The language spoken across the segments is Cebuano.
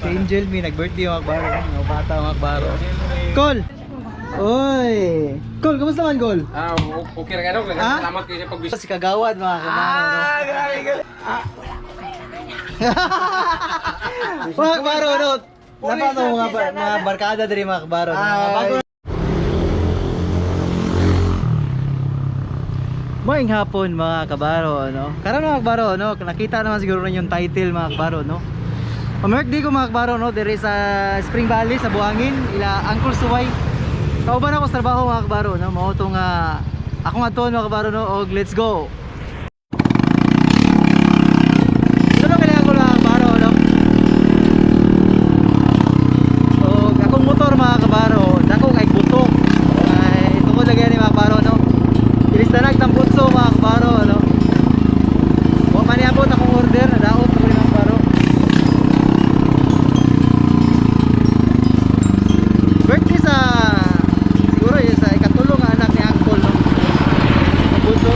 Si Angel mi nag-birthday mga kabaro, mga bata mga kabaro. Col. Oy. Col, kumusta man, Col? Ah, okay ra kayo. Ah? Salamat kayo sa pagbisita. Si Kagawad mga kabaro. Ah, grabe ka. Mga kabaro, no. Dapat no, mga barkada diri mga kabaro, no? Mga bago. Maayong hapon mga kabaro, no? Karon mga kabaro, no? Nakita naman siguro ninyo yung title mga kabaro, no? Pamerk di ko mga kabaro, no? Diri sa Spring Valley, sa Buhangin, ila Uncle Suway. Kauban ako sa trabaho mga kabaro, no? Mao tong akong atuon mga kabaro, no? Og let's go! Ito na kailangan ko mga kabaro, no? Og akong motor mga kabaro, dako kay butok. Ay, tungod lagi ni mga kabaro, no? Ilis na nagtambutso mga kabaro, no? Wa man niabot akong order, nadaot ko ni mga kabaro. Birthday sa siguro yun sa ikatulong nga anak ni Uncle, no? Tambutso.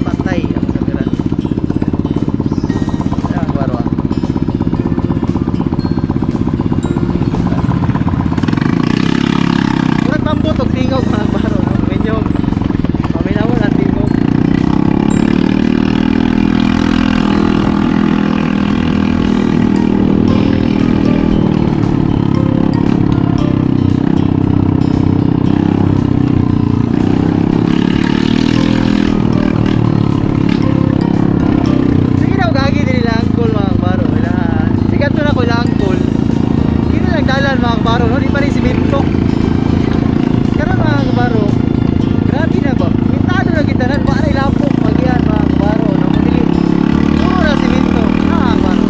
Patay ang kamera. Ayan, mga kabaro, ah. Murag pambot og tingog mga kabaro, no? Medyo paminawon ang tingog. Sige daw gagi dili lang angkol mga kabaro. Wala. Sigat to na ko lang angkol. Kini lang dalan mga kabaro, no? Di pa rin simento. Karon mga kabaro, grabe na ba? Mintado na kita nan, wa na ilapok magian mga kabaro, no? Dili. Puro na simento. Ah, kabaro.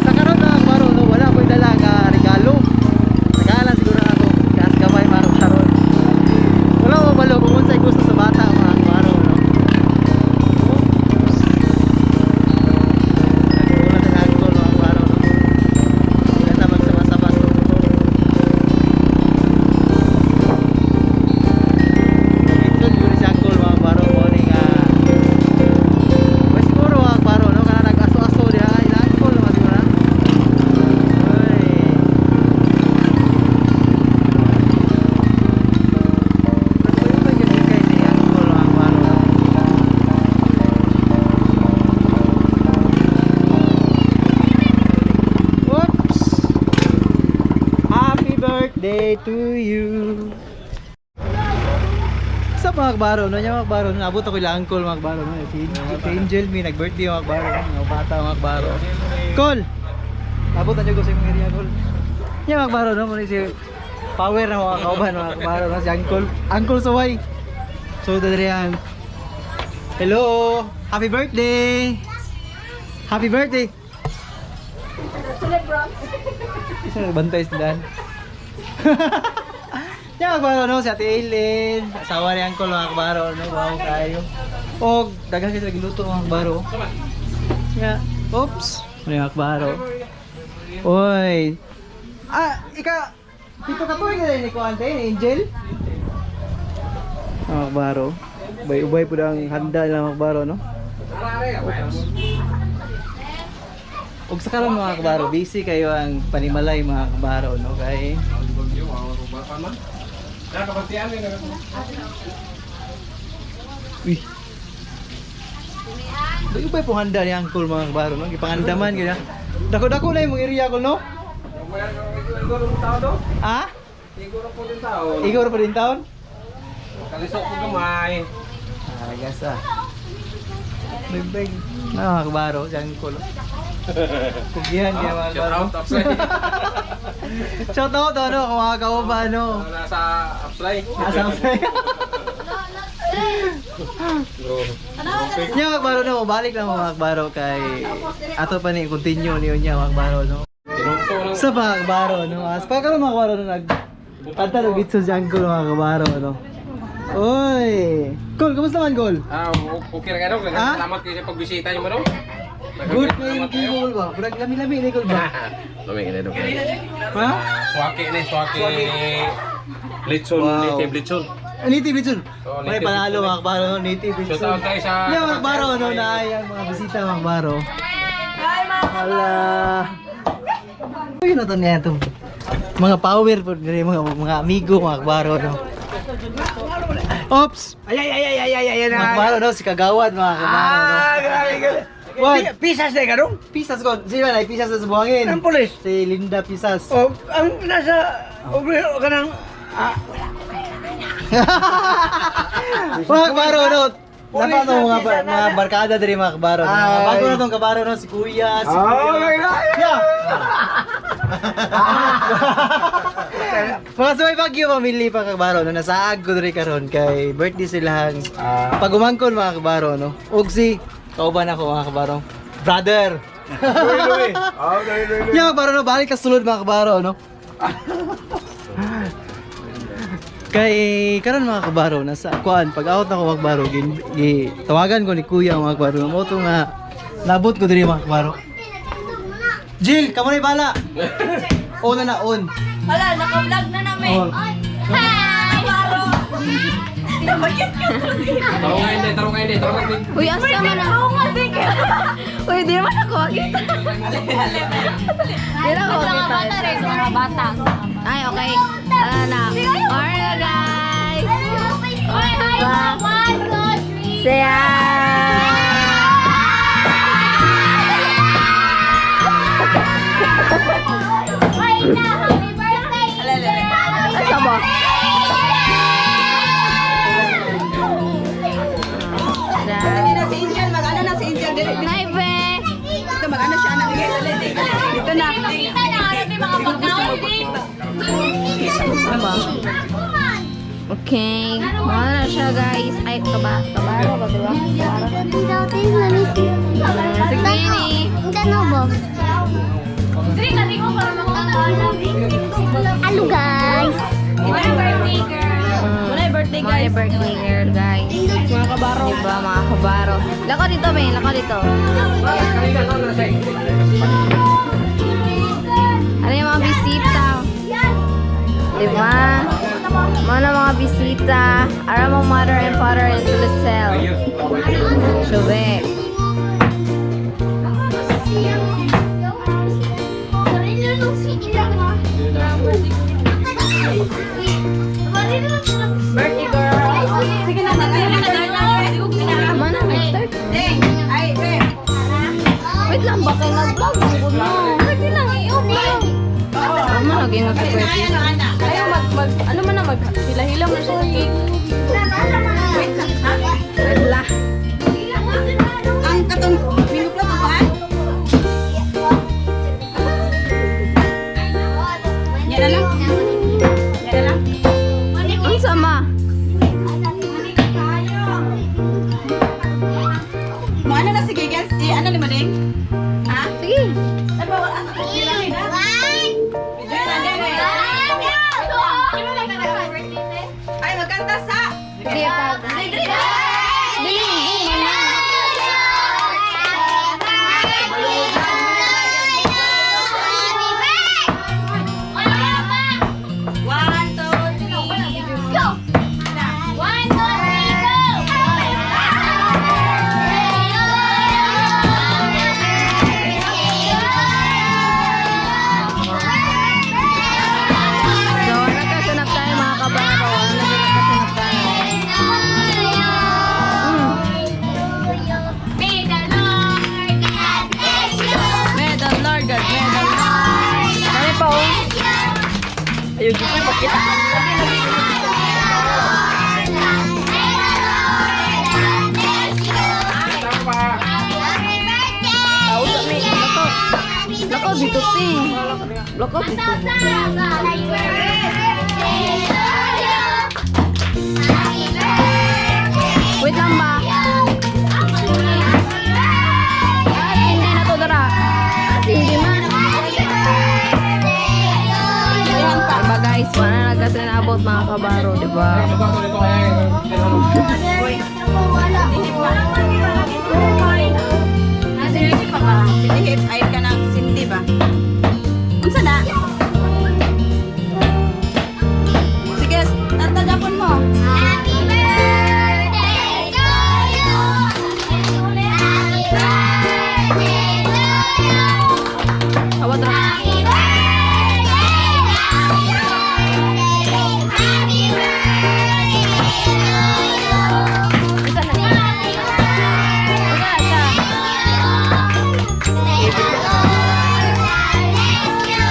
Sa karon mga kabaro, no, wala ko'y dala nga regalo. Nagalan siguro na ako. Gas gamay mga kabaro. Wala ko balo kung unsay gusto sa bata mga kabaro, no. Oops. Nagkulat ang alcohol mga kabaro, no. Hindi na ta magsama-sama sa motor. Litson yun si Uncle mga kabaro, mo ni nga pues siguro mga kabaro, no, kana nag-aso-aso diha, ila Uncle naman siguro na. Uy. Nagpuyutan yun kay si Uncle mga kabaro, no? Oops! Happy birthday to you! Sa mga kabaro, no? Nya mga kabaro, no? Nabot ako ila uncle mga kabaro, no? Si Angel mi nag-birthday mga kabaro, no? Mga bata mga kabaro. Col! Nabot na ko sa imong area, Col. Nya mga kabaro, no? Muna si power na mga kauban mga kabaro, no? Si Uncle. Uncle Suway. So, dadriyan. Hello! Happy birthday! Happy birthday! Isa nagbantay sa dan. Nya mga kabaro, no? Si Ate Aileen, asawa ni Uncle mga kabaro, no? Wow, kayo. Og daghan kayo sa giluto mga kabaro. Nya, oops. Ano yung kabaro? Oy. Ah, ika pito ka tuig na ni ko ante, ni Angel. Mga kabaro. Ubay-ubay po ang handa nila mga kabaro, no? Og sa karon mga kabaro, busy kayo ang panimalay mga kabaro, no? Kay Uy. Ubay-ubay po handa ni Uncle mga kabaro, no? Gipangandaman gyud. Dako-dako na imong area ko, no? Ah? Siguro po din tao. Igor pa din taon? Kalisok ko gamay. Ah, gasa. Big Na mga kabaro, si Uncle. Kugihan niya mga Shout kabaro. out, upside. Shout out ano, kung mga kauban, no? Nasa upside. Asa Nya mga kabaro, no, balik lang mga kabaro kay ato pa ni continue niyo niya mga kabaro, no. Tinuto ng Sa mga kabaro, no. As pa karon mga kabaro, no, nag kanta ng bitso si Uncle mga kabaro, no. Oy! Kol, kamusta man, Kol? Ah, okay ra kayo. Ah? Salamat kayo sa pagbisita niyo mo no. Good na yung keyboard ba? Murag lami-lami ni Kol ba? Lami ka na dong. Ha? Swaki ni, swaki. Litson, Wow. native litson. Ah, native Litson. Oo, May native panalo Litson. mga kabaro, no? Native Litson. Shout out tayo sa- Yeah, mga kabaro, no? Na ang mga bisita mga kabaro. Hala. Ayun na to niya itong mga power po diri mga amigo mga kabaro, no? Ops! Ay, ay, ay, ay, ay, ay, ay, Mga kabaro, no? Si Kagawad, mga kabaro, no? Ah, grabe, grabe. What? Pisas na karong? Pisas ko. Sino na? Pisas na sa buhangin. Ang pulis. Si Linda Pisas. O, ang nasa, obrero ka ng, ah, Mga kabaro, no? Pulis Dapat na, mga, pisa na. mga barkada diri mga kabaro, no? Mga Ay. bago na tong kabaro, no? Si Kuya, si Oh, Kuya. my God. Yeah. Mga sumay Bagyo family pa kabaro, no? Nasaag ko diri karon kay birthday silang Ah. pagumangkon mga kabaro, no? Ug si kauban ako mga kabaro. Brother. Luy, luy. Oh, luy, luy, luy. Yeah, kabaro, no? Balik ka sulod mga kabaro, no? Kay karon mga kabaro nasa kuan pag out na ko mga kabaro gin, gi, tawagan ko ni kuya mga kabaro mo to nga nabot ko diri mga kabaro. Jill, kamo na bala. On na na on. Hala, naka-vlog na namin. Oh. Hi! Tarong kayo hindi, tarong kayo hindi, tarong kayo hindi. Uy, asa man ako? Uy, di naman ako makita. Di na ako makita. Mga bata. Ay, okay. Ano na. Alright, guys. One, two, three. Say hi. Asa ba? Na si Angel, mag-ano na si Angel. Dili, dili. Nay, be. Dito, mag-ano siya anak. Dito na. Okay. Mga na siya, guys. Ay, kaba. Kabaro ba, diba? Si Queenie. Hello guys. Birthday guys. Birthday girl, guys. Mga kabaro. Diba, mga kabaro. Lako dito, men. Lako dito. Kanina, no, nasa Ano yung mga bisita? Diba? Mga na mga bisita. Ara mo mother and father into the cell. Shube. Birthday girl. Sige na, na, na, na. Tama na, nag-start. Deng, ay, be. Wait lang, baka nag-vlog. Ang gulo. Pwede lang, i-open. Tama na, ginag Ay, pwede. ano, ana. Ayaw, mag, mag, ano man na, mag, hila-hila mo na siya sa cake. Wait lang, ha? Wait lang. Ang katong minuplot ako, ha? Yan na lang. Yan na lang. Ang sama. Mo ano na si Giggles? Eh, ano ni mo, Deng? Ha? Sige. Ano ba? Ano? Video na, video na, Deng, eh. Ay, magkanta sa! Sige, pag. Dali, dali. One, two, three. Go! One, two, three, go! So, nagkasunap tayo mga kabaro. Nagkasunap tayo. May the Lord God bless you. May the Lord God, may the Lord. Kami pa, oh. Ayun, dito ipakita. Lako, dito, te. Lako, dito. Wait lang ba? Ah, hindi na to, dara. Hindi man. Diba guys, wala na nagkasunap. Abot mga kabaro, di ba? Sinihip, ay ka na, sindi ba? Unsa na? Sige, tatagapon mo. Happy birthday to you. Happy birthday to you. Abot ra. Happy birthday, happy birthday, happy birthday to you. Unsa na? Happy birthday to you. May the Lord bless you.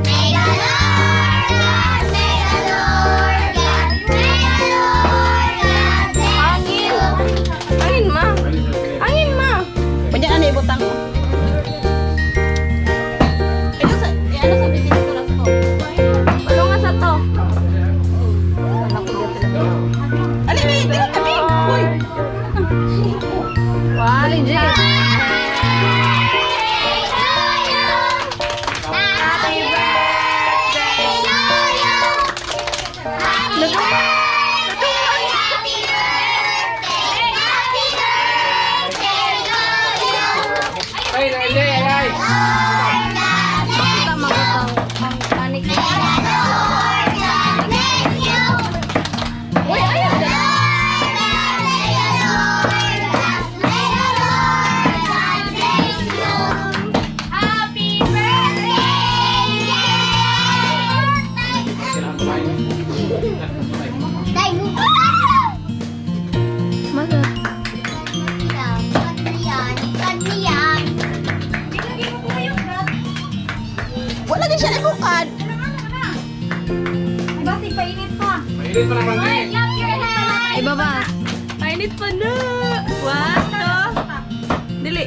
May the Lord God, may the Lord God, may the Lord God bless you. Angin ma. Angin ma. Kunya ano ibutang mo? Ano sa eh, ano sa bitin ko lang ko? Ano nga sa to? Ali, may dili kami. Uy. Wow, legit. Happy birthday to you. Happy birthday, happy birthday, happy birthday to you. Ay, ay, ay, ay. Kita magutang ang panik. May the Lord God bless you. Uy, ayaw. May the Lord God, may the Lord God bless you. Happy birthday, Day, move Masa? Kaniyan. Wala din siya nabukad. Mainit pa naman eh. Clap your hands. Iba ba? Painit pa na. One, two. Dili.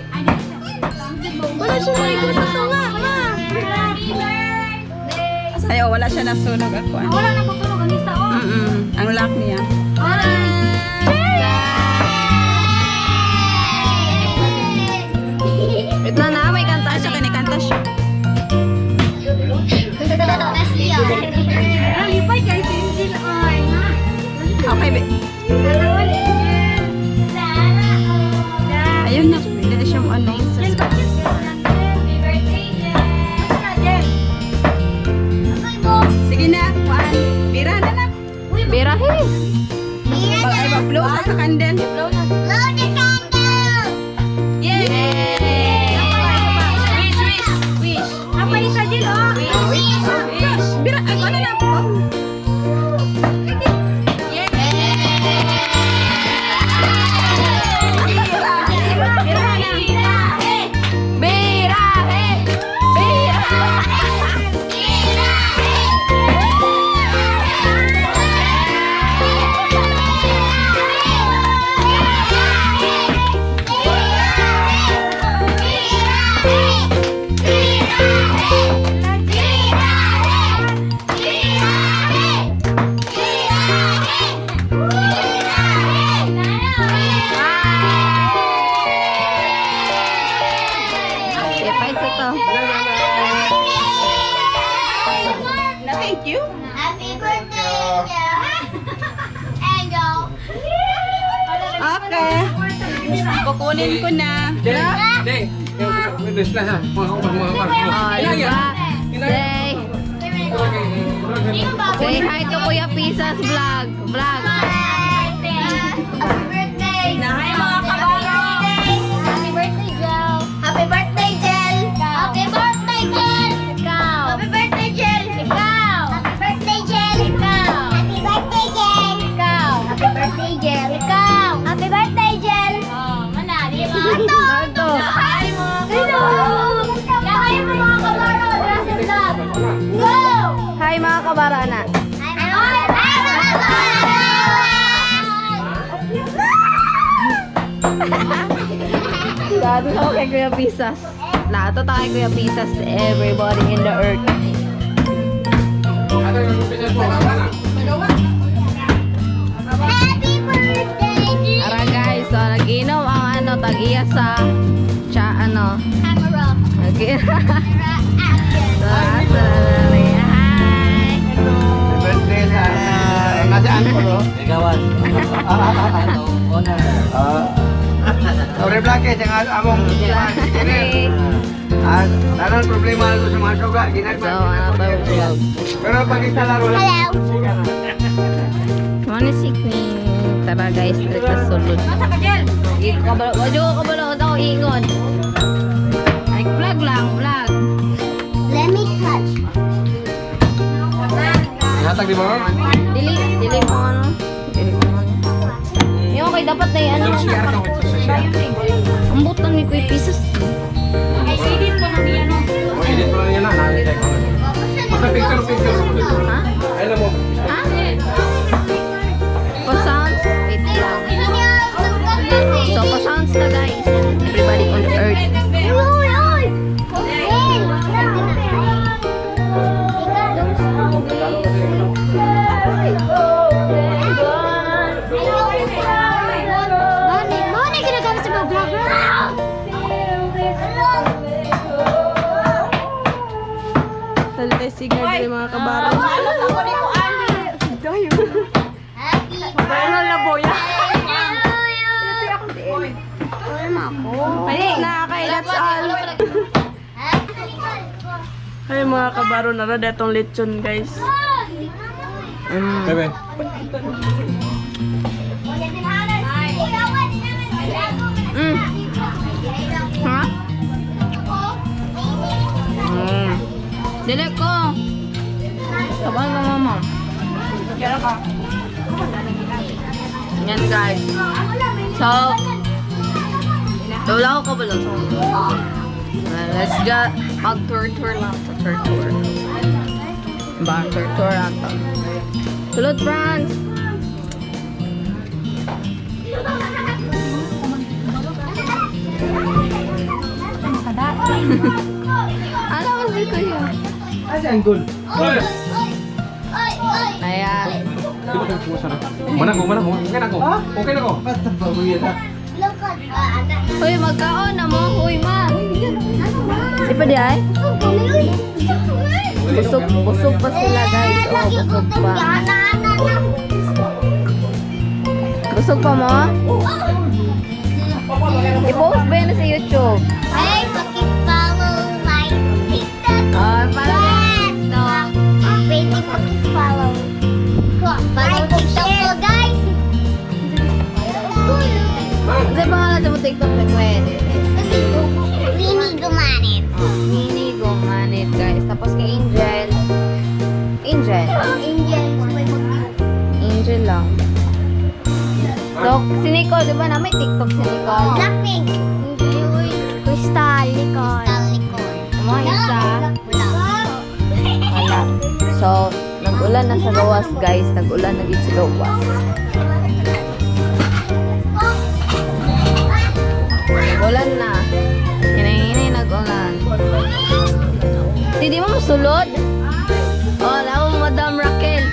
Wala siya naikot sa tunga, ma. Happy birthday. Ay, oh, wala siya nasunog ako. Wala nang tutulog ang isa oh. Ang lock niya. Wait lang na, may kanta Siya siya. kinikanta siya. Nalipay kay si Angel ay. Okay, be. Sana all Angel. Sana all. Ayun na, hindi na siya mo ano. Happy birthday, Jen. Jen? Sige na, kuan. Bira na lang. Birahe. Pag ay blow sa sa candle. Blow na. Blow the candle. Yay! Wish, wish, wish. Apa isa Jen oh. Wish. Wish. Bira, ay, ano na? Oh. Bira na. Birahe! Birahe! Ipay sa to. Na, thank you. Happy birthday, Angel. Okay. Kukunin ko na. Deng, deng. Oh, diba? Say, say hi to Kuya Pisas vlog. Vlog. Happy birthday! Hi, mga kabaro. Happy birthday, Jel! Happy birthday, Jel! Happy birthday, Jel! Ikaw! Happy birthday, Jel! Ikaw! Happy birthday, Jel! Ikaw! Happy birthday, Jel! Ikaw! Happy birthday, Jel! Ikaw! Happy birthday, Jel! Oh, mana, di ba? Ito! Ito. Hi, mga kabaro! Hi, mga kabaro! Dress and love! Go! Hi mga kabara na. Hi, mga kabaro! Dado ako kay Kuya Pisas. Nato tayo kay Kuya Pisas, everybody in the earth. Happy birthday to you! Ara guys, so nagiinom ang ano, tag-iya sa cha ano. Camera. Nag- Camera action. Hi. Si Uncle, oh. Gawan. Owner. Ore Blaque, ang among Okay. Tanan problema ko sa mga suga, ginagma. So, ano pa yung vlog? Pero pag istalar wala. Hello. Muna si Queen. Tara guys, dito sa sulod. Kabalo, wala ko kabalo, ako ingon. Ay, vlog lang, vlog. Let me touch. Hatag di ba? Dili, dili mo ano. Dili mo ano. Yung okay, dapat na yung ano. Ang butan ni Kuya Pisas. Ay, edit ko nang ano. Oh, edit mo lang yan na. Basta picture, picture. Ha? Ay, alam mo. Ha? Pa-sounds? Wait lang. So, pa-sounds na guys. Everybody on earth. Uy, uy! Mone, ginagamit sa mga vlogger. Talay sigaw diri mga kabaro. Ano laboya? Panis na, okay, that's all. Ay mga kabaro, nara detong lechon guys. Bebe. Ha? Mm. Dili ko. Sabay ka mama. Yan guys. So, wala ko kabalo. So, let's go. Mag-tour-tour lang. Sa tour-tour. Ba, tour-tour lang to. Sulod, Franz! Ano ba si Kuya? Si Uncle. Ayan. Mana ko, mana ko. Okay na ko. Okay na ko. Hoy, magkaon na mo. Hoy, ma. Di pa di ay? Busog, busog pa sila guys. Oh, busog pa. Busog pa mo? I-post ba yun sa YouTube? Hey, paki-follow my TikTok. Oh, para TikTok. Pwede paki-follow. Follow TikTok ko, guys. Ano sa pangalan sa mo TikTok ni Gwen? Winnie Gumanit. Nini Gumanit guys. Tapos kay Angel. Angel. Angel, may Angel lang. So, si Nicole, di ba na may TikTok si Nicole? Blackpink. Crystal Nicole. Crystal Nicole. Mga isa. Wala. So, nag-ulan na sa gawas, guys. Nag-ulan na gid sa gawas. Nag-ulan na. Hinay-hinay nag-ulan. Di mo masulod? Oh, naku, Madam Raquel.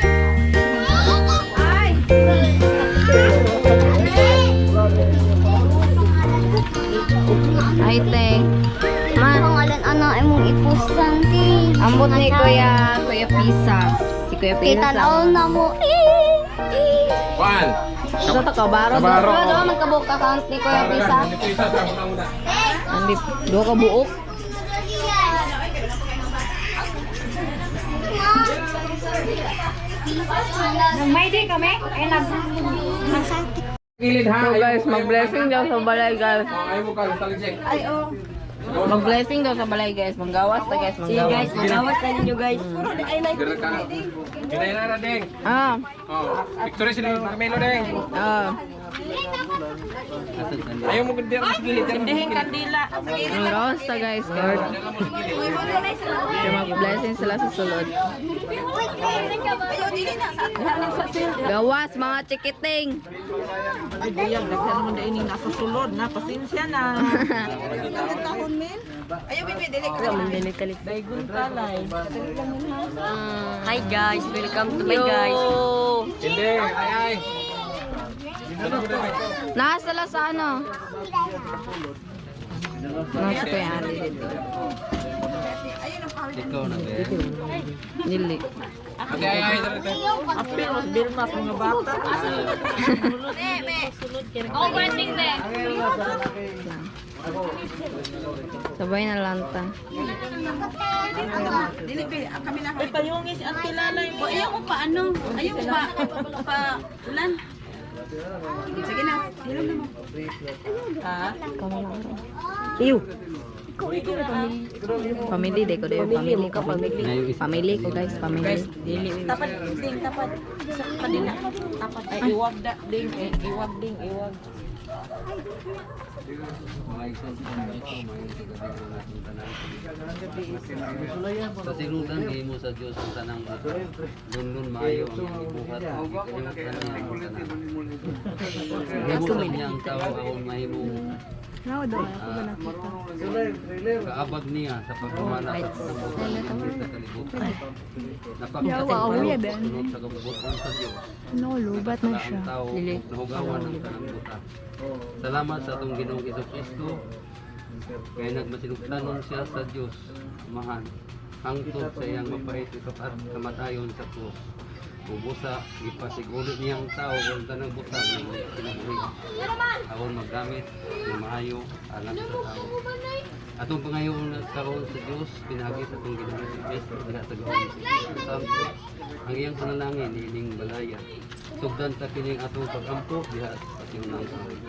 Ay, te. Ma, Pangalan ano imong ipusan ti. ambot ni Kuya, Kuya Pisas. Si Kuya Pisas Kita lang. na mo. One. Sa to, kabaro. Kabaro. Kabaro. Diba, magkabuok account ni Kuya Pisas? Dito isa sa una. Andi, duha ka buok. Nagmay day kami. Ay, nag... Gilid ha. So guys, mag-blessing daw sa balay guys. Ayaw mo ka, talag Ay, oh. Mag-blessing daw sa balay guys. Manggawas ta guys, manggawas. Magawas na ninyo guys. Dira ka. Ginay na ding. Ah, Oh, picture sila Carmelo ding. ah. Ayaw mo gud sa gilid. Sindihing kandila. Manggawas ta guys. Kaya mag-blessing sila sa sulod. Gawas mga chikiting. Buyag, daghan mo na ining nasa sulod na. Pasensya na. Daygon talay. Hi guys, welcome to my guys. Hindi, ay ay. Nasa sila sa ano? Nasa Kuya Andy dito. Ikaw na, be. Dili. Okay, ay, ay, ay. Oh, birthday de. Sabay na lang ta. Ay, payungis ang tilalay mo. Ayaw ko pa ano. Ayaw ko pa. Pa ulan. Sige na. Hilom na mo. Ha? Iyo. Family day ko dayo, family ko, family. Family ko guys, family. Tapad ding tapad. Sa kanila. Tapad ay iwag da ding eh, iwag ding iwag. Mga igsoon sa Kristo, maayong gabi po natin tanan. Sa sinudan gihimo sa Dios ang tanang butang. Lunlun maayo ang iyang gibuhat, ug gikaliwatan niya ang tanan. Gihimo sa niya ang tao aron mahimong kaabag niya sa pagpamana sa kalibutan sa kalibutan. Napakatay sunod sa kabubutan sa Dios. No, lubat na siya. Ang tao Dili. ug nahugawan ang tanang butang. Salamat sa atong Ginoong Kristo kay nagmasinugtanon siya sa Dios Amahan hangtod sa iyang mapait ito at kamatayon sa krus. Ubusa gipasiguro niya ang tao ug tanang butang ng kinabuhi aron maggamit ng maayo alang sa tao. Atong pangayoon na karon sa Dios pinaagi sa atong Ginoong Kristo diha sa gawin sa Espiritu Santo ang iyang panalangin niining balaya. Sugdan ta kining atong pagampo diha sa patiunang away.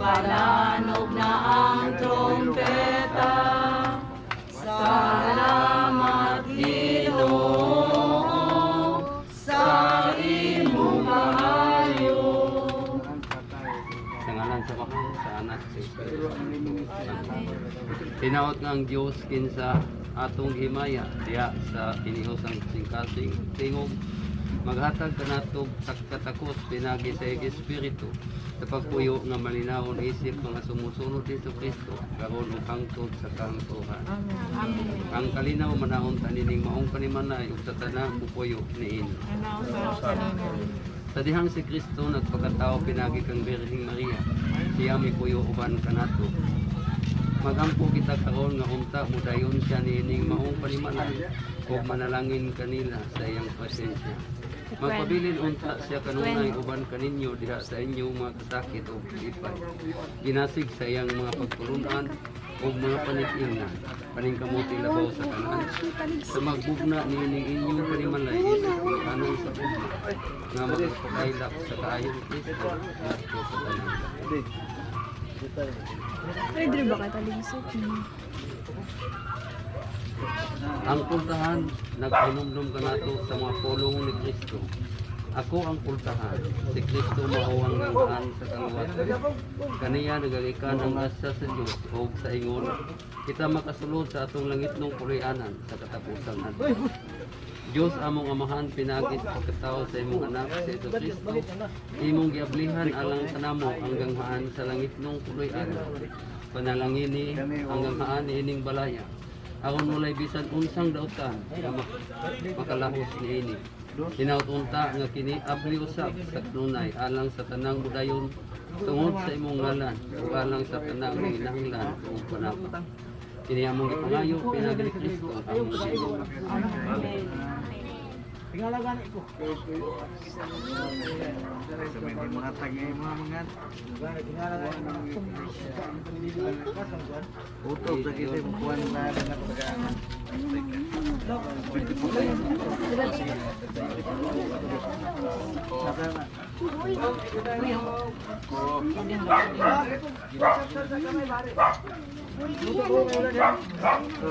Wala ko na yun. Sa ngalan sa Amahan, sa Anak, sa Espiritu Santo. Tinaot nga ang Dios kinsa atong himaya diha sa inihosang kasing-kasing tingog maghatag kanato sa katakos pinagi sa iyang espiritu sa pagpuyo nga malinawon isip mga sumusunod ni Kristo karon ug hangtod sa kahangturan. Ang kalinaw manahon tanining maong kanimanay ug sa tanang bupuyo niini. Sa dihang si Kristo nagpakatao pinagi kang Birheng Maria, siya mipuyo uban kanato. Magampo kita karon nga unta mudayon siya niining maong panimalay ug manalangin kanila sa iyang presensya. Magpabilin unta siya kanunay uban kaninyo diha sa inyong mga kasakit ug lipay. Ginasig sa iyang mga pagtulunan ug mga panitingna paningkamuti labaw sa kanan. Sa magbugna niining inyong panimalay isip anong sa ugma nga magpakailap sa kaayong Kristo ngadto sa tanan. Ay, dire ba ka taligsik? Ang pultahan, naghinumdum ka nato sa mga pulong ni Kristo. Ako ang pultahan, si Kristo mao ang ganghaan sa kangwatan. Kaniya nagagikan ang grasya sa Dios og sa ingon, kita makasulod sa atong langitnong puloy-anan sa katapusan nato. Diyos among amahan pinagi sa pagkatao sa imong anak sa Hesus Kristo. Imong giablihan alang kanamo ang ganghaan sa langitnong puloy-anan. Panalangini ang ganghaan niining balaya. Aron walay bisan unsang dautan nga makalahos niini. Hinaut unta nga kini abli usab sa kanunay alang sa tanang budayon tungod sa imong ngalan ug alang sa tanang nanginahanglan ug panapa. Kini among gipangayo pinagi ni Kristo among Ginoo. Utob sa kisay kuan na na pagkaan.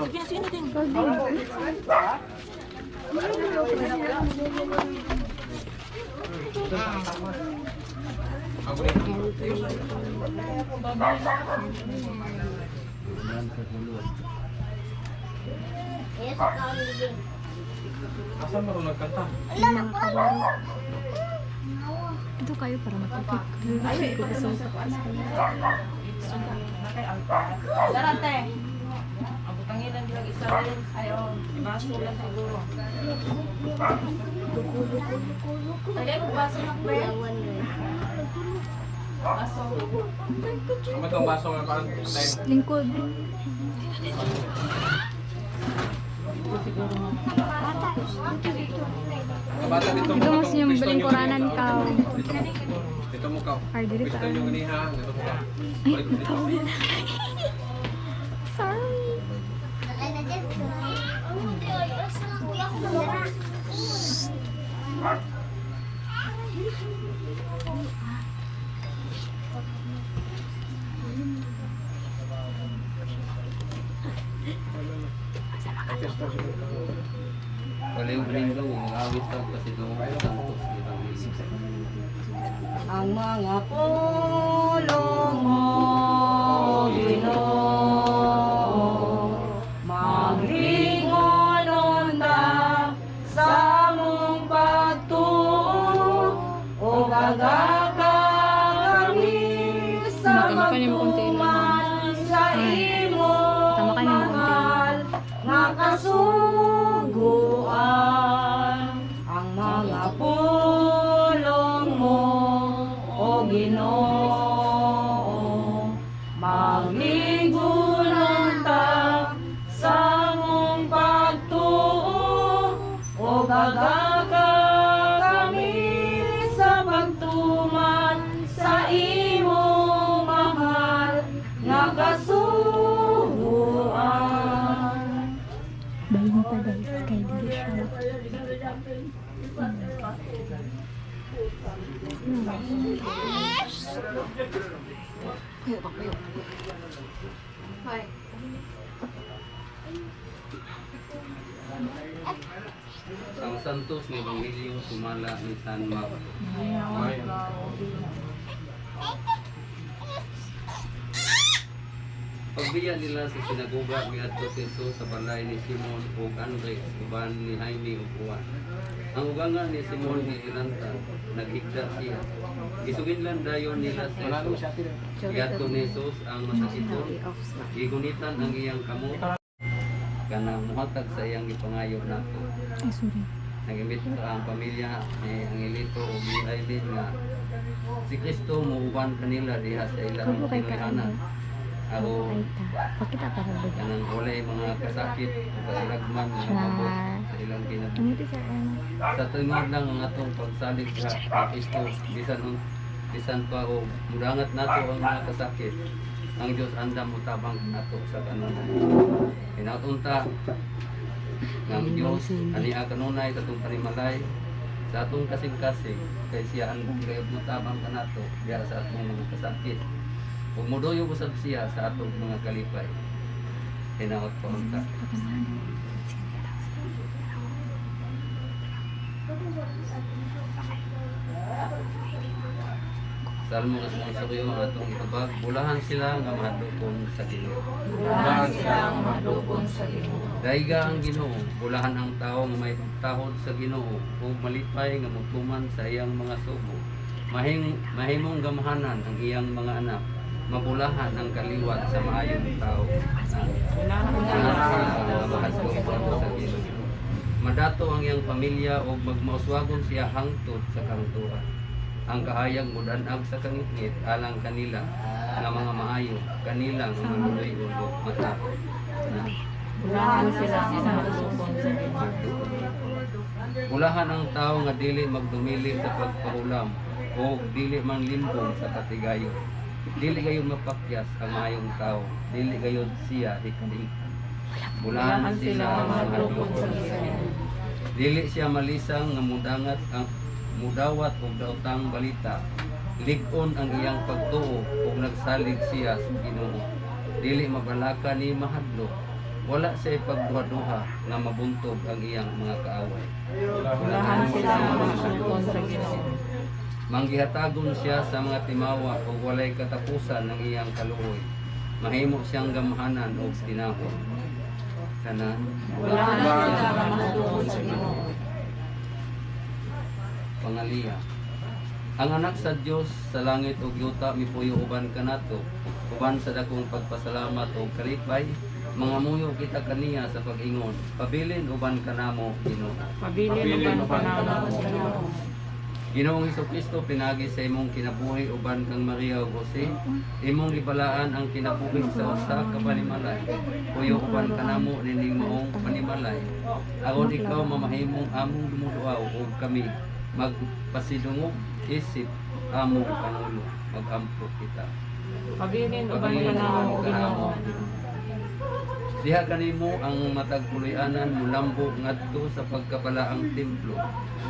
Sige, sino din? Yes, ikaw ang living. Asan ba ito nagkanta? Wala na pa. Ito kayo para matupik. Ay, Darante. Abutangin lang bilang isa rin. Ay, oh. Baso lang siguro. Tagay mo baso na pre. Baso. Ang itong baso nga parang Lingkod. Bata dito Ito mo siya balingkuranan ka. Dito mo ka. Ay, dili Gusto ka. nyo ganiha, dito mo ka. Ay, natawin. Sorry. Ay, na dyan. Ay, asa na kuya ko na. Baliw linggo, awit daw kasi doon Santos Evangelista. Ang mga pulong mo, Ginoo, maglingon unta sa among pagtuo o gagaka kami sa Tama ka niyo konti lang. magtuman sa imong Tama ka niyo konti lang. mahal nga kasuguan ang mga pulong mo, O Ginoo, maglingkuran ta sa among pagtuo o gagaka kami sa pagtuman sa imong mahal nga kasuguan. Bayin pa guys, kay dili siya. Ang Santos ng Ebanghelyo sumala ni San Marcos. Pagbiya nila sa sinagoga miadto si Jesus sa balay ni Simon ug Andres uban ni Jaime ug Juan. Ang ugangan ni Simon ni Ilanta, naghigda siya. Gisuginlan dayon nila si Jesus. Giadto ni Jesus ang masakiton. Gigunitan ang iyang kamot kanang muhatag sa iyang gipangayo nato. Ay, sorry. Nag-imbita ang pamilya ni Angelito ug ni Aileen nga si Kristo muuban kanila diha sa ilang Kabo kay ka Pinoyhanan. ano? Ako Kay ta. Pakita pa sa buga. kanang walay mga kasakit o kailagman nga maabot sa ilang kinabuhi. Ano ito sir? Ano? Sa tingod lang ang atong pagsalig sa kay Kristo bisan pa o mudangat nato ang mga kasakit, ang Dios andam mutabang nato sa kanunay. Hinaunta ng Dios ania kanunay sa atong panimalay sa atong kasing-kasing kay siya andam gayud mutabang kanato diha sa atong mga kasakit ug modoyo usab siya sa atong mga kalipay. Hinaot pa unta. Salmo responsoryo ang atong itubag, bulahan sila nga mahadlokon sa Ginoo. Bulahan sila ang mahadlokon sa Ginoo. Daiga ang Ginoo, bulahan ang tao nga may pagtahod sa Ginoo ug malipay nga motuman sa iyang mga sugo. Mahimong gamhanan ang iyang mga anak, mabulahan ang kaliwat sa maayong tao. Bulahan Bulahan sila sila nga mahadlokon sa Ginoo. Madato ang iyang pamilya ug magmauswagon siya hangtod sa kahangturan. Ang kahayag mudanag sa kangitngit alang kanila nga mga maayo, kanila nga maluoy ug matarong. Na. Bulahan sila ang mahadlokon sa Ginoo. Ulahan ang tao nga dili magdumili sa pagpahulam o dili manglimbong sa katigayon. Dili gayud mapakyas ang maayong tao, dili gayud siya hikalimtan. Bulahan sila ang mahadlokon sa Ginoo. Dili siya malisang nga mudangat ang mudawat og daotang balita. Lig-on ang iyang pagtuo ug nagsalig siya sa Ginoo. Dili mabalaka ni mahadlok Wala siya pagduha-duha nga mabuntog ang iyang mga kaaway. Ulahan sila nga mahasukon sa Ginoo. Manggihatagon siya sa mga timawa ug walay katapusan ng iyang kaluoy. Mahimo siyang gamhanan og tinahod. Kana Ulahan sila nga mahasukon sa Ginoo. Pangaliya. Ang anak sa Dios sa langit ug yuta mipuyo uban kanato, uban sa dakong pagpasalamat ug kalipay, mangamuyo kita kaniya sa pag-ingon. Pabilin uban kanamo, Ginoo. Pabilin uban kanamo, Ginoo. Ginoong Kristo, pinagi sa imong kinabuhi uban kang Maria ug Jose, imong gibalaan ang kinabuhi sa usa ka panimalay. Puyo uban kanamo nining maong panimalay. Aron ikaw mamahimong among dumuduaw ug kami magpasidungog isip among pangulo. Magampo kita. Pabilin uban kanamo, Ginoo. Diha kanimo ang matag puloy-anan mulambo ngadto sa pagkabalaang templo.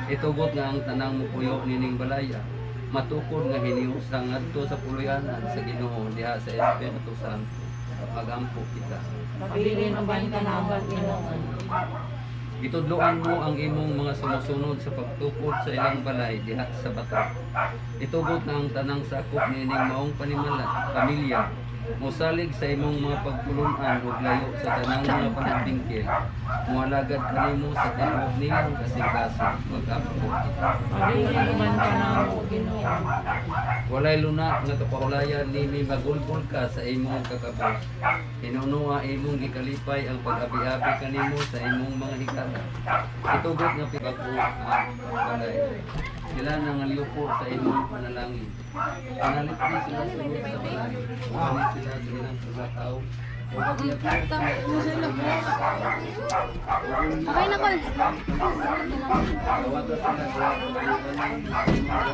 Itugot nga ang tanang mupuyo nining balaya matukod nga hiniusa ngadto sa puloy-anan sa Ginoo diha sa Espiritu Santo. Magampo kita. Pabilin uban kanamo, Ginoo. Gitudloan mo ang imong mga sumusunod sa pagtukod sa ilang balay diha sa bato. Itugot na ang tanang sakop niining maong panimala, pamilya, mosalig sa imong mga pagpulunan ug layo sa tanang mga panagdingkil. Moalagad kanimo sa tibuok nilang kasing-kasing. Mag-ampo kita. Pabilin uban kanamo, Ginoo. Walay luna nga kapahulayan nimi magulbol ka sa imong kakabos. Hinunoa imong gikalipay ang pag-abi-abi kanimo sa imong mga higala. Itugot nga pibag-o ang balay. Sila nangaliupo sa imong panalangin. Panalipdi sila sulod sa balay. Uban sila sa ilang pagkatao. Ug abi-abi sila sa imong pagkatao. Okay na, Col. Dawata sila sa pagkatao sa imong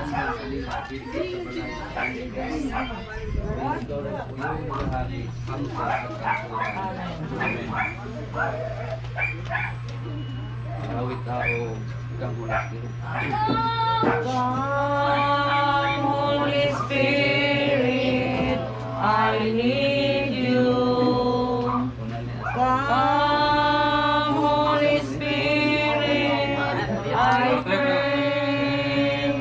sa nila didto sa balay sa imong Kung ikaw rin puyo hari hangtod sa kamtuoran. Amen. Awit tao kang Holy Spirit. Come, Holy Spirit, I need you. Una niya sa Come, Holy Spirit, I pray.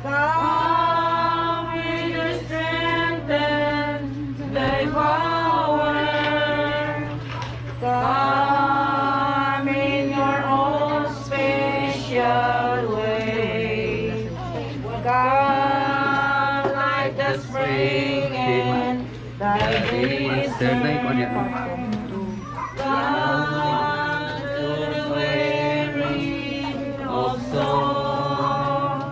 Come with your strength and thy power. Come in your own special way. Come like the spring and the Third na ikaw niya. Come to the weary of soul.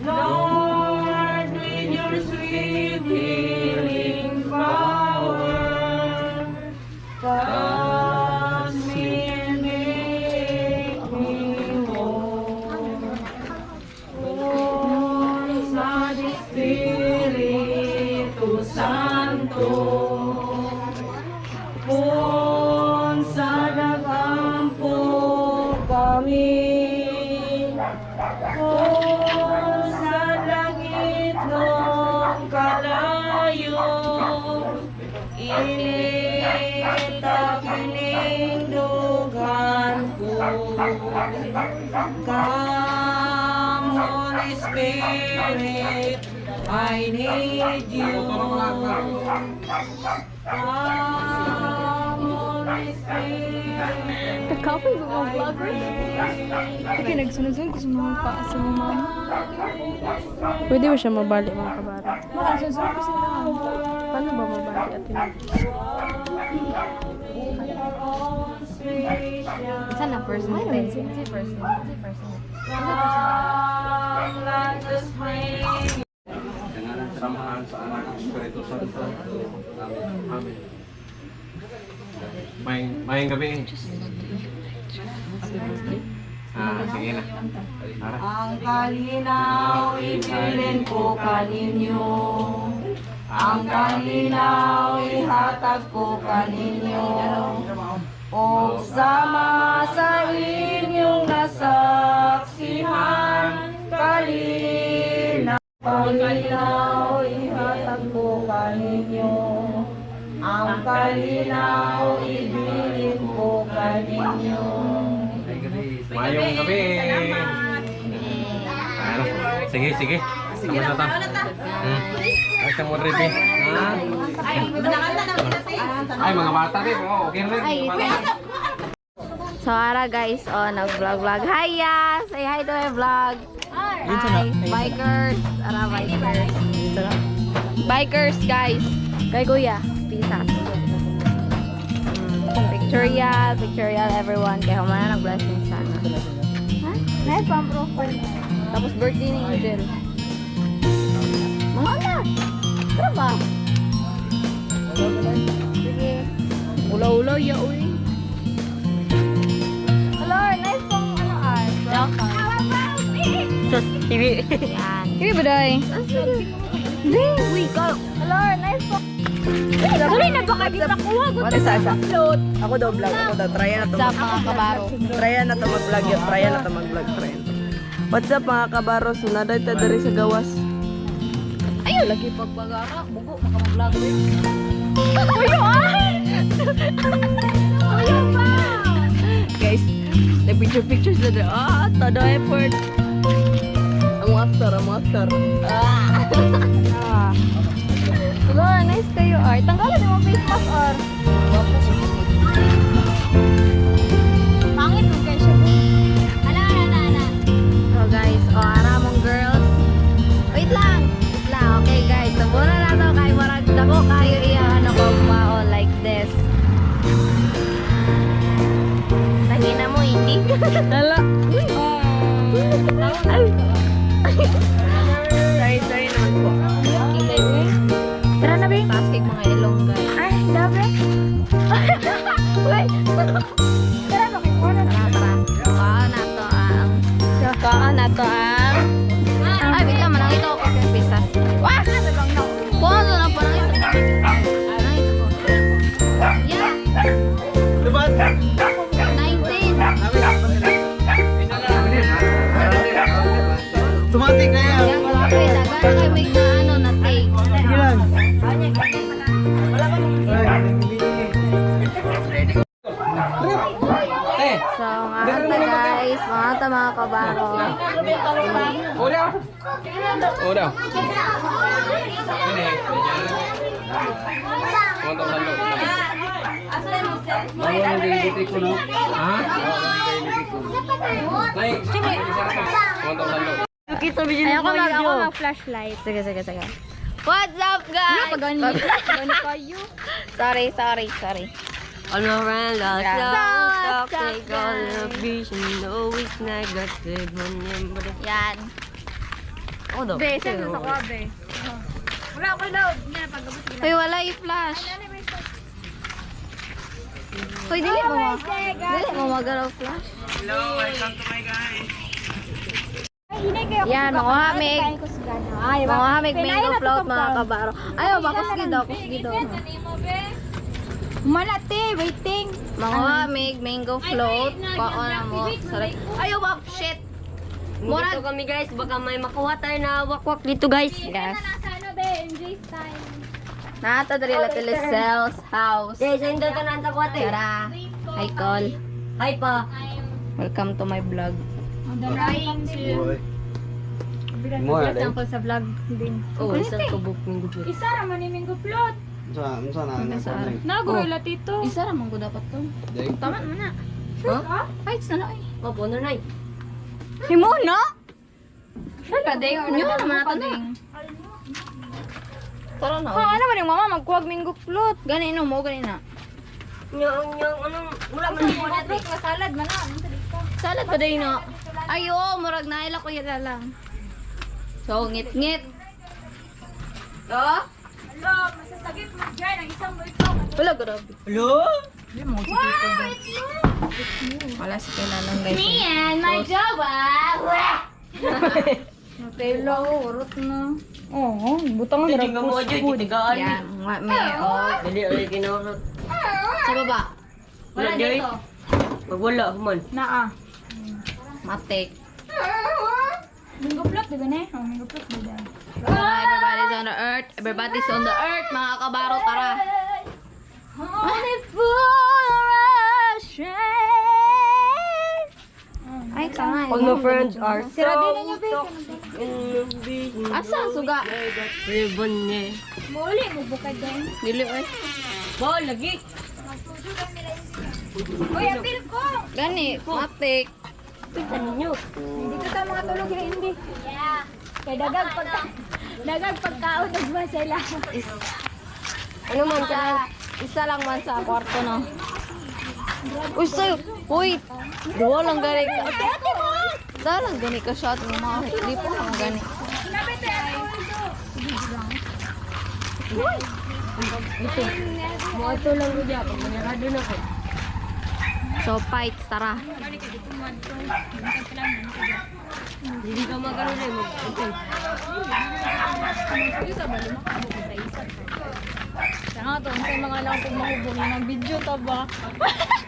Lord, with your sweet healing power, touch me and make me whole. Oh, sa Espiritu Santo, kung sa nagampo kami, kung sa langit ng kalayo, init kining dughan ko. Come, Holy Spirit, I need you. Come, Holy Spirit. Nagkapoy ba mga vlogger? Okay, nagsunod-sunod ko sa mga paa sa mga mama. Pwede ba siya mabali, mga kabaro? Maka, sunod ko sila. Paano ba mabali, Ate Nat? Saan na person? Ano? Saan person? Saan person? Come like the spring. Sa ngalan sa Samahan sa Anak, Espiritu Santo. Amen. Amen. May gabi. Ah, sige na. Tara. Ang kalinaw ibilin ko kaninyo. Ang kalinaw ihatag ko kaninyo. O sama sa inyong nasaksihan, kalinaw, kalinaw ihatag ko kaninyo. Ang kalinaw ibilin ninyo. Maayong gabi. Mayong gabi. Ano? Sige, sige. Sige na ta. Ay, sa mo rin. Ha? Ay, manakanta na natin. Ay, mga bata rin. Oh, okay rin. So ara guys, oh, nag-vlog-vlog. Hi, ya! Say hi to my vlog. Hi, bikers. Ara, bikers. Bikers, guys. Kay Kuya, pisa. Pictorial, pictorial everyone. Kaya humana nag-blessing sana. Ha? Nice pang profile. Tapos birthday ni Angel. Mga na! Tara ba? Sige. Ulaw-ulaw, ya, uy. Hello, nice pang ano art. Sus, TV. Yan. Kini ba day? Hindi, we go. Hello, nice pang. Tuloy na baka di makuha. Gusto Isa, isa. upload. Ako daw vlog, ako daw. Try na to. Sa mga kabaro. Try na to mag-vlog yun. Try na to mag-vlog. Try na to. What's up mga kabaro? Sunaday ta diri sa gawas. Ayaw, lagi pagbagara. Bugo, maka mag-vlog. Uyo ay! Uyo pa! Guys, nag-picture pictures na diri. Ah, todo effort. Ang actor, ang actor. Ah. Hello, nice kayo, Art. Tanggalan mo face mask, Art. Pangit mo kayo siya. Ala, ala, ala, ala. So guys, oh, ara mong girls. Wait lang. Wait lang. Okay guys, tabura na to kay marag dako kayo iya ano ko mao like this. Tangina mo hindi. Lala. Ay. Sorry, sorry naman po. Tara na be. Taas kay mga ilong guys. Ay, dabe. Wait. Tara, makikuha na. Tara, tara. Kaan na to ang... Kaan na to ang... Ay, wait lang. Manangito ako kung pisas. Wah! Kuha na lang. Panangito ko. Panangito ko. Yeah. Lubat! 19. Tumatik na yan! Yan, okay. Dagan kay may na ano na take. Sige lang. Ay, Eh, So, mga ata guys. Mga ata mga kabaro. o daw. O daw. Ini, Kontok sa loob. Bawal ang gilitik ko no. Ha? Nay, kontok sa loob. Ayoko mag ako mag flashlight. Sige, sige, sige. What's up, guys? Gani kayo. Sorry, sorry, sorry. All my friends are Yeah. so What's up, toxic on the beach and always negative on them. But it's Yan. all the Be, saan sa kuha, be? Wala ko load. Nga, pag-abot nila. Uy, wala i-flash. Uy, dili mo ma. Dili mo magalaw flash. Hello, welcome to my guys. Ay, hinay kayo. Yan, mga hamig. Kain ko sugana. Ay, Mga hamig mango float mga kabaro. Ayaw, bakus gidaw, kus gidaw. Malate, waiting. Mga hamig mango float. Kaon na mo. Sorry. Ayaw, ba, shit. Dito kami guys, baka may makuha tayo na wakwak dito guys. Yes. Nasa ano be, MJ style. Nata dali la Telecel's house. Guys, ayun daw tanan sa kuwate. Tara. Hi, Col. Hi pa. Welcome to my vlog. Trying to. Mo na Sample sa vlog din. Oh, isang kabuk minggo po. Isa ra man ni Mingo Plot. Unsa unsa na Unsa na? Nagulo la tito. Isa ra man ko dapat to. Tama man na. Huh? Ay, it's na na ay. Opo, ano na Himo na. Sure ka ding. Yun naman nato na. Tara na. Ha, ano man yung mama magkuwag Mingo Plot. Gani no mo gani na. Nyang, nyang, anong, wala man ako natin. Plot nga salad man na. Anong dito? Salad pa day no. Ayo, murag naila ko yun lang. So, ngit-ngit. Oh? Hello, masasagip mo dyan ang isang multo. Wala, grabe. Hello? Wow, it's you. Wala si Kailalang guys. Me and my jowa. Nutella, oh, urot na. Oo, butang na Tingnan mo dyan, titigaan. Yan, nga may oh. Dali, ay, kinurot. Sa baba. Wala dito. Pag wala, human. Naa. Matik. Mingo Plot, di ba na? Oh, Mingo Plot, di ba? Tara, everybody's on the earth. Everybody's on the earth, mga kabaro, tara. Only fool rushing. All my friends are so toxic. Asa ang suga? Muli mo bukad din. Dili oy. Bawal lagi. Uy, apil ko. Gani, matik. Dito ta mga tulog hindi. Yeah. Kay dagag pagka dagag pagkaon ug sila. Ano man ka? Isa lang man sa kwarto no. Uy, sayo. Uy, duwa lang gani ka. Duwa lang gani ka shot mo mga di po lang gani. Mo ato lang ko diya pag manirado na ko. So, fights, tara. Hindi ka magkaroon eh. Okay. Sana to, unsay mga lang pag mahubog ng video ta ba?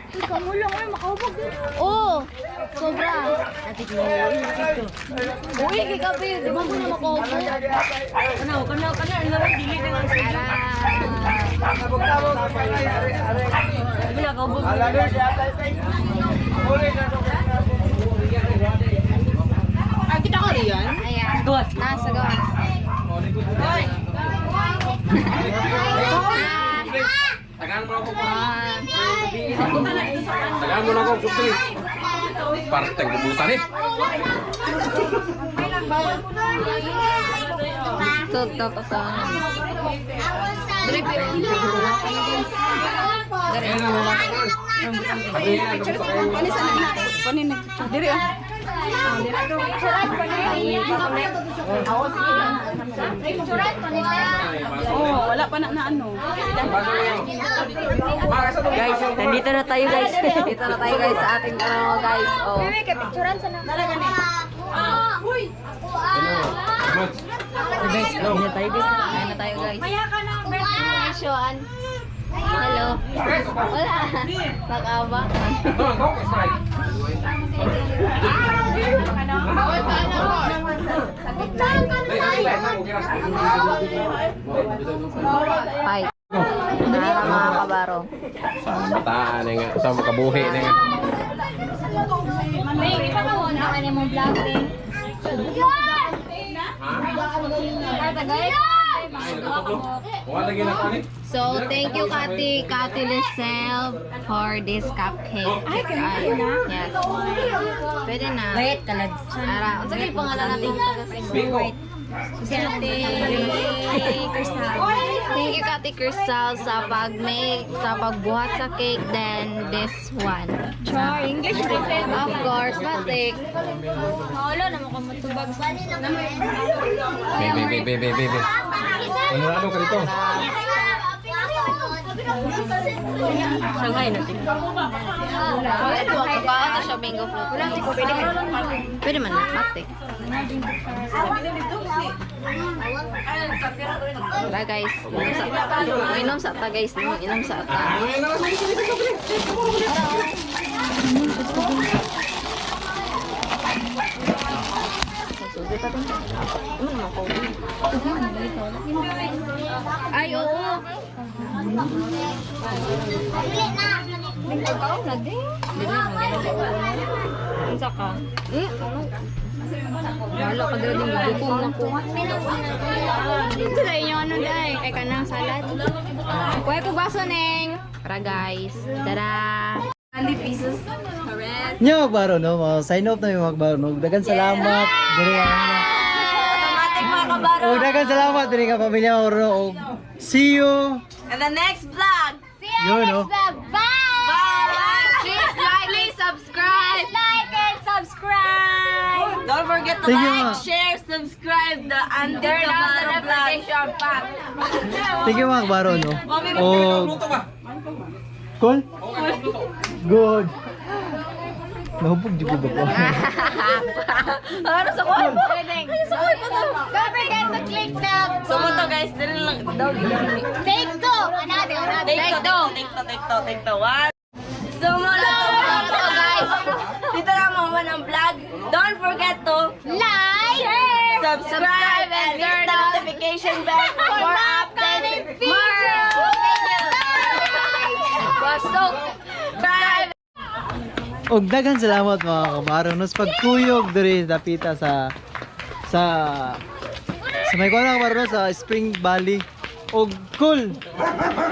Ikaw mo lang ay makahubog din. Oo, sobra. Uy, kikapi, di ba mo na makaupo? Kana kana kana ano lang dili na lang sa Tara. Sabi na kaubog. Ah, kita ko riyan. Ayan. Gawas. Nasa gawas. Tagaan mo na ako. Ah, Tagaan mo na ako, sukli. Parteng bubutan eh. Tug tapos sa Drip. Ayan ang mga tol. Pani sa na. Pani na. Diri ah. Oh, wala pa na na ano. Guys, nandito na tayo guys. Dito na tayo guys sa ating ano guys. Oh. Kay picturean sa na. Guys, nandito na tayo guys. Ayan na tayo guys. Shoan. Hello. Wala. Nakaba. Fight. Nara mga kabaro. Sa bataan nga, sa makabuhi na nga. May ipakaw na ka mong vlog din. Wala lagi na kani. So, thank you Kati, Kati Lisel for this cupcake. Ay, yes. Pwede na. Wait, kalag. Ara, unsa kay pangalan natin? Biko. Si Ate Crystal. Thank you Kati Crystal sa pag-make, sa pagbuhat sa cake, then this one. Char, English different. Of course, matik. Wala na mo ka matubag. Be be be be be be. Manurado ka dito. Shanghai natin. Wala na makakaan na siya mango float. Pwede man na, matik. Tara guys, inom sa inom sa ta guys, inom sa ta. Ay, oo. Unsa ka? Eh, ano? Wala ka dala din gutom na ko. Dito na inyo ano dai kay kanang salad. Kuha ko baso neng. Tara guys. Tara. 100 pieces. Nya magbaro no, mo sign off na mi magbaro no. Dagan salamat diri ang Automatic mga kabaro. Og dagan salamat diri nga pamilya magbaro og see you. And the next vlog. See you Yun, next oh. vlog. Bye! Please like, please subscribe. Like and subscribe! Don't forget to Thank you, like, ma. share, subscribe the Andy Turn on the Cabaro vlog. notification pack. Thank you mga kabaro no. Og Luto ba? Cool? Good. Nahubog jud ko ba? Ano sa kuwan? Don't forget to click the So mo to guys, dili lang. take two! Another, another. Take two, take two, take two, take two. One. So mo na to Ano to guys? Dito lang mama ng vlog. Don't forget to Like, share, subscribe and hit the notification bell for more updates. More Bye! Basok. Subscribe. Og daghan salamat, mga kabaro, no, sa pagkuyog diri dapita sa may kuwan, mga kabaro, no, sa Spring Valley. Og cool.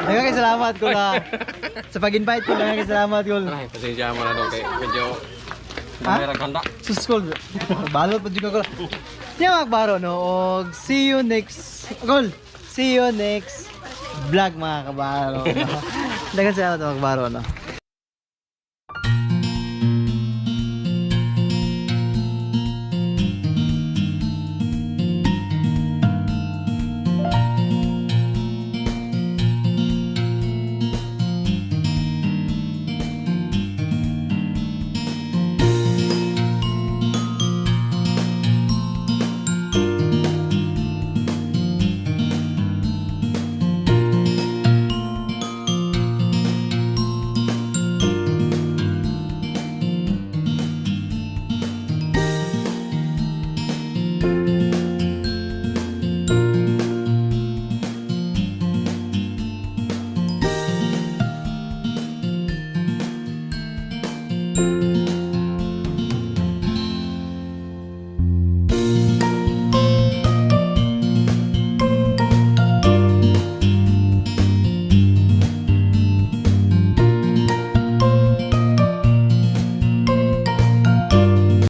Daghang kay salamat ko na sa pag-invite ko. Daghang kay salamat ko. Ay, pasensya mo na daw kay medyo Ha? may handa. Sus kol. Balot pa jud ko. Nya, mga kabaro, no, og see you next kol. See you next vlog, mga kabaro. Daghang salamat, mga kabaro, no.